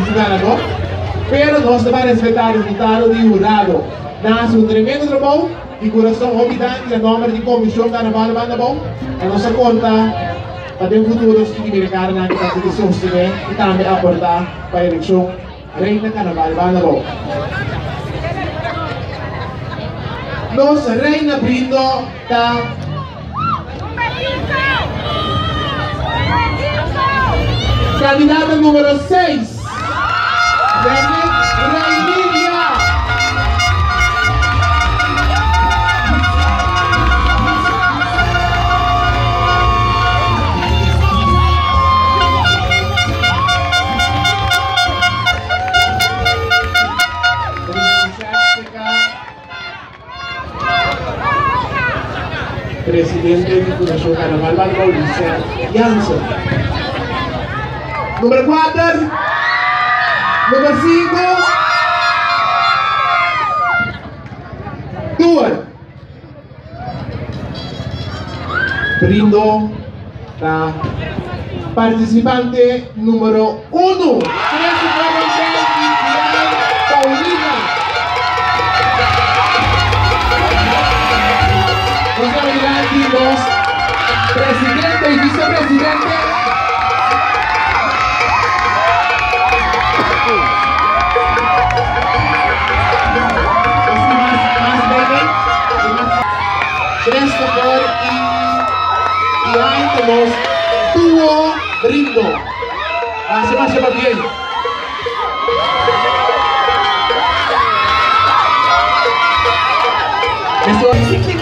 su ganadó. Pero nos ta bai respetá resultado di hurado. Nan hasi un tremendo trabou. Di kurason hopi danki na nòmber di Komishon Karnaval Banda Bou. I nos a konta pa den futuro sigui mira karanan ku ta sigui sostené i tambe aportá pa elekshon Reina Karnaval Banda Bou. Nos Reina Brindo ta. Kandidata numero seis, Janet Reinilia. Presidente di Fundashon Carnaval Banda Lisette Jansen. Numero kuater, numero sinku, tur. Brindo ta partisipante numero unu, Christopher Rondel i Diane Paulina. Nos ta dilanti nos presidente i vicepresidente. Nos tin mas mas bebe. Christopher i Diane ta nos duo brindo. Masha masha pabien. Esto.